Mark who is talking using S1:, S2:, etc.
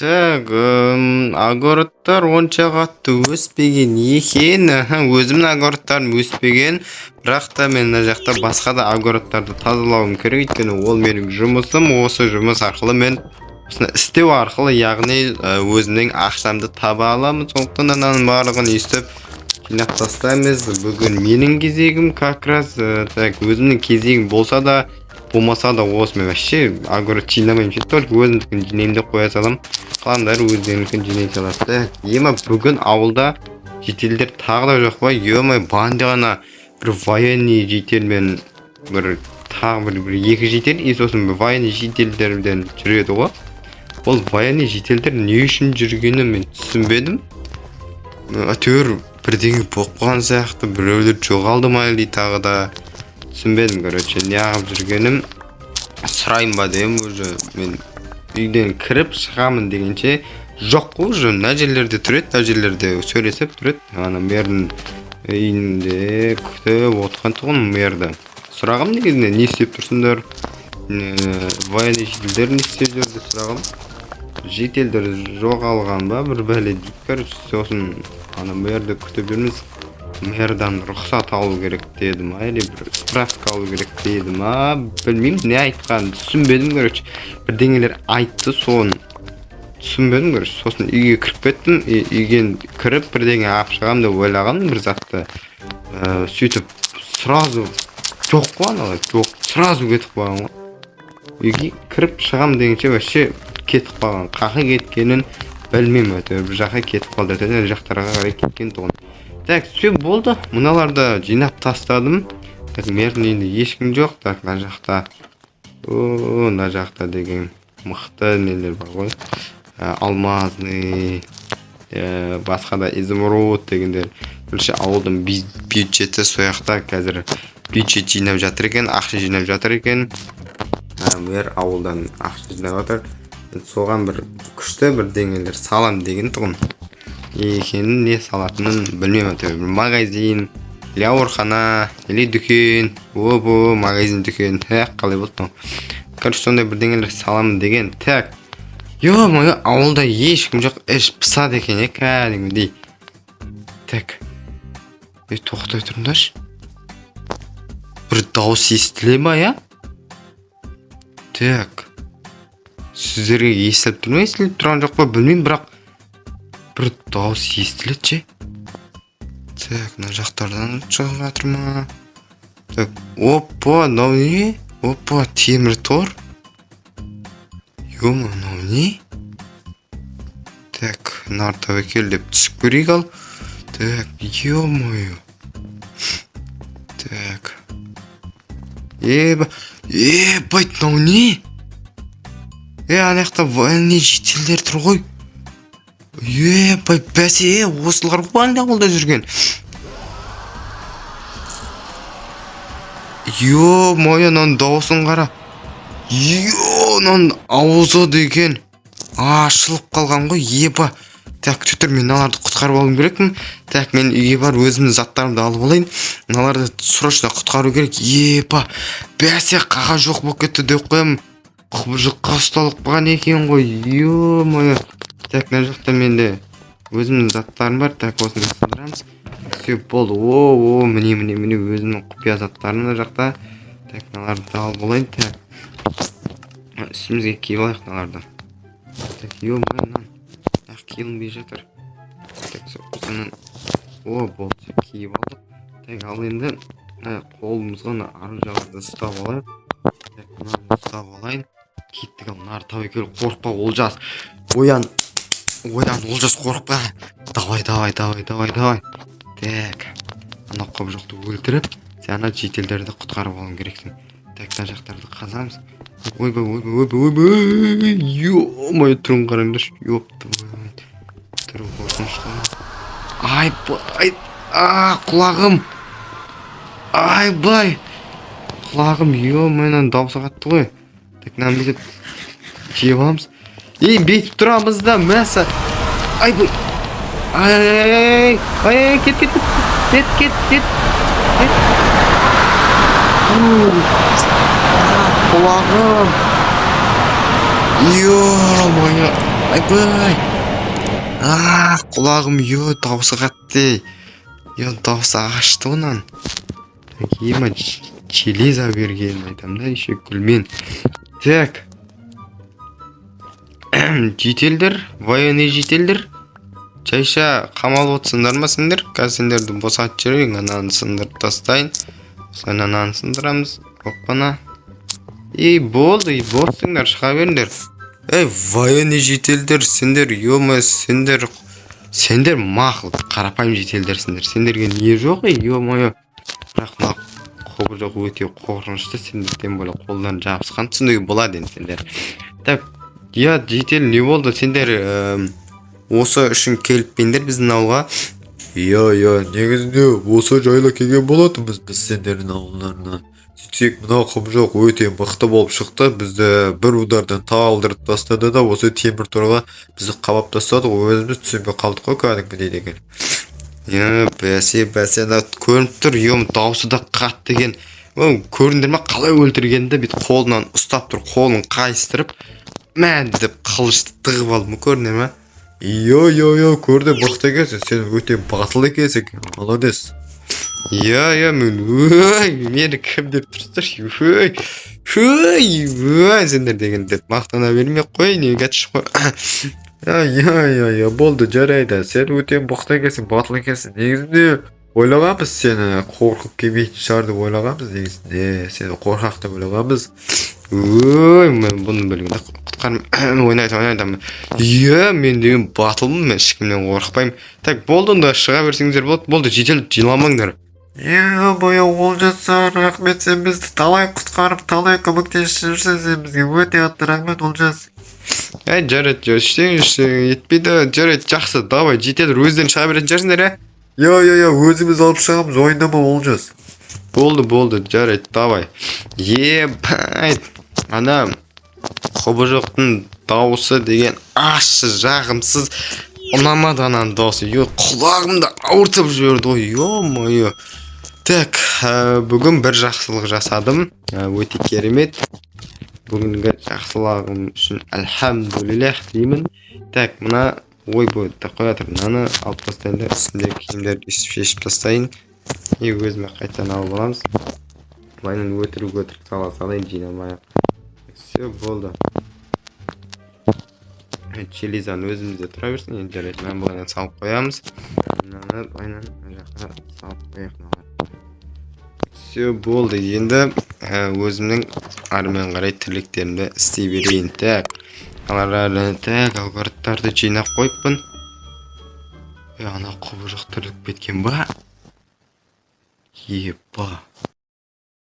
S1: Так, огородтар онша қатты өспеген екен. Аха, өзімнің огородтарым өспеген. Бірақ та мен мына жақта басқа да огородтарды тазалауым керек, өйткені ол менің жұмысым. Осы жұмыс арқылы мен осыны істеу арқылы, яғни өзімнің ақшамды таба аламын. Сондықтан ананың барлығын өйстіп жинап тастаймыз. Бүгін менің кезегім как раз. Так, өзімнің кезегім болса да, болмаса да, осы мен вообще огород жинамаймын ше, только өзімдікін жинаймын деп қоя саламын. Қалғандары өздерінікін жинай салады. Так, ема, бүгін ауылда жительдер тағы да жоқ па? Ё-моё, банда ғана бір военный житель мен бір тағы бір екі житель и сосын бір военный жительдерден жүреді ғой. Ол военный жительдер не үшін жүргенін мен түсінбедім. Әйтеуір бірдеңе болып қалған сияқты, біреулер жоғалды ма или тағы да түсінбедім. Короче, неғып жүргенім сұрайын ба дедім. Уже мен үйден кіріп шығамын дегенше, жоқ қой, уже мына жерлерде тұр еді, мына жерлерде сөйлесіп тұр еді. Ана мэрдің үйінде күтіп отырған тұғын мэрді. Сұрағым негізінде: не істеп тұрсыңдар, военный жительдер не істеп жүр деп сұрағым. Жительдер жоғалған ба, бір бәле дейді. Короче, сосын ана мэрді күтіп жүрміз, мэрдан рұқсат алу керек деді ма или бір справка алу керек деді ма, білмеймін, не айтқанын түсінбедім. Короче, бірдеңелер айтты, соны түсінбедім. Короче, сосын үйге кіріп кеттім и үйге кіріп бірдеңе алып шығамын деп ойлағанмын, бір затты. Сөйтіп сразу жоқ қой, аналар жоқ, сразу кетіп қалған ғой. Үйге кіріп шығамын дегенше вообще кетіп қалған. Қаяққа кеткенін білмеймін, әйтеуір бір жаққа кетіп қалды, әйтеуір ана жақтарға қарай кеткен тұғын. Так, все, болды, мыналарды жинап тастадым. Так, мэрдің үйінде ешкім жоқ. Так, мына жақта, о, мына жақта деген мықты нелер бар ғой. Алмазный, басқа да изумруд дегендер. Короче, ауылдың бюджеті сол жақта, қазір бюджет жинап жатыр екен, ақша жинап жатыр екен. Мэр ауылдан ақша жинап жатыр. Соған бір күшті бірдеңелер салам деген тұғын. Екенін, не салатынын білмеймін, әйтеуір бір магазин или аурухана или дүкен. Опо, магазин, дүкен, так, қалай болды мынау? Короче, сондай бірдеңелер саламын деген. Так, ё-моё, ауылда ешкім жоқ, іш пысады екен, иә, кәдімгідей. Так, ей, тоқтай тұрыңдаршы, бір дауыс естіле ма, иә? Так, сіздерге естіліп тұр ма, естіліп тұрған жоқ па, білмеймін, бірақ бір дауыс естіледі ше. Так, мына жақтардан шығып жатыр ма? Так, опа, мынау не? Опа, темір тор. Ё, мынау не? Так, нар тәуекел деп түсіп көрейік. Ал, так, ё-моё. Так, еба, ебать, мынау не? Е, ана жақта военный жительдер тұр ғой. Ебать, бәсе, е, осылар ғой анда ауылда жүрген. Ё-моё, мынаның дауысын қара. Ё, мынаның аузы деген ашылып қалған ғой, еба. Так, күте тұр, мен мыналарды құтқарып алуым керекпін. Так, мен үйге барып өзімнің заттарымды алып алайын. Мыналарды срочно құтқару керек. Еба, бәсе, қағаз жоқ болып кетті деп қоямын, құбыжыққа ұсталып қалған екен ғой. Ё-моё. Так, мына жақта менде өзімнің заттарым бар. Так, осыны сындырамыз. Все, болды. О, о, міне, міне, міне, өзімнің құпия заттарым мына жақта. Так, мыналарды алып алайын. Так, үстімізге киіп алайық мыналарды. Так, ё-моё, мынаны ақ киілінбей жатыр. Так, осыны, о, болды, киіп алдық. Так, ал енді қолымызға мына оружияларды ұстап алайық. Так, мынаны ұстап алайын. Кеттік. Ал, нар, тәуекел, қорықпа, Олжас, оян, оян, Олжас, қорықпа. Давай, давай, давай, давай, давай. Так, ана құбыжықты өлтіріп, сен ана жительдерді құтқарып алуың керексің. Так, мына жақтарды қазамыз. Ойбай, ойбай, ойбай, ойбай, ё-моё, түрін қараңдаршы, ёб твою мать, түрі қорқынышты. Айбай, а, құлағым, айбай, құлағым, ё-моё, мынаның дауысы қатты ғой. Так, мынаны бүйтіп жеп аламыз и бүйтіп тұрамыз да, мәса. Айбай, ай, ай, ай, ай, ай, кет, кет, кет, кет, кет, кет. Құлағым, ё-моё. Айбай, а, құлағым! Е, дауысы қатты, е, дауысы ашты онан. Так, ема, железо берген айтамын да, еще гүлмен. Так, жительдер, военный жительдер, жайша қамалып отырсыңдар ма сендер? Қазір сендерді босатып жіберейін. Ананы сындырып тастайын, сосын ананы сындырамыз. Оппана, и болды, и боссыңдар, шыға беріңдер. Ей, военный жительдер, сендер, ё, сендер мақұл, қарапайым жительдерсіңдер, сендерге не жоқ, ей, ё-моё. Бірақ мына құбыжық өте қорқынышты сендер, тем более қолдан жабысқан, түсінуге болады енді сендер. Так, иә, житель, не болды? Сендер осы үшін келіп пе едіңдер біздің ауылға?
S2: Иә, негізінде осы жайлы келген болатынбыз біз сендердің ауылдарына. Сөйтсек, мынау құбыжық өте мықты болып шықты, бізді бір удардан талдырып тастады да, осы темір торға бізді қамап тастады ғой. Өзіміз түсінбей қалдық қой кәдімгідей деген.
S1: Е, бәсе, бәсе, ана көрініп тұр, ем, дауысы да қатты екен. О, көрдіңдер ма, қалай өлтіргенді? Бүйтіп қолынан ұстап тұр, қолын қайыстырып, мә деп қылышты тығып алдым, көрдіңдер ма?
S2: Иә, көрдім, мықты екенсің сен, өте батыл екенсің, молодец.
S1: Иә, мен, ой, мені кім деп тұрсыздар? Ой, ой, ой, сендер деген деп мақтана бермей ақ қояйын, неге түсіп қой.
S2: Иә, болды, жарайды, сен өте мықты екенсің, батыл екенсің. Негізінде ойлағанбыз, сені қорқып келмейтін шығар деп ойлағанбыз, негізінде сені қорқақ деп ойлағанбыз.
S1: Ой, мен бұны білгенде құтқарым ойнайды, ойнайды. Иә, мен деген батылмын, мен ешкімнен қорықпаймын. Так, болды, онда шыға берсеңіздер болады. Болды, жедел жыламаңдар.
S2: Е-мое, Олжас, рахмет, сен бізді талай құтқарып, талай көмектесіп жүрсің сен бізге, өте қатты рахмет, Олжас.
S1: Әй, жарайды, ештеңе, ештеңе етпейді, жарайды, жақсы, давай, жителдер өздерің шыға беретін шығарсыңдар, иә?
S2: Иә, өзіміз алып шығамыз, уайымдама, Олжас.
S1: Болды, болды, жарайды, давай. Ебать, ана құбыжықтың дауысы деген ащы, жағымсыз, ұнамады ананың дауысы. Е, құлағымды ауыртып жіберді ғой, ё-моё. Так, бүгін бір жақсылық жасадым. Өте керемет. Бүгінгі жақсылығым үшін альхамдулиллях деймін. Так, мына, ойбой, так, қоя тұр, мынаны алып тастайын да, үстіндегі киімдерді шешіп тастайын и өзіме қайтадан алып аламыз. Былайынан өтірік өтірік сала салайын, жинамай ақ. Все, болды. Железаны өзімізде тұра берсін енді, жарайды. Мынаны былайынан салып қоямыз, мынаны былайынан мына жаққа салып қояйық мыналарды. Все, болды, енді өзімнің армен қарай тірліктерімді істей берейін. Так, алар, так, алгоритмдарды жинап қойыппын. Е, ана құбыжық тіріліп кеткен ба? Еба.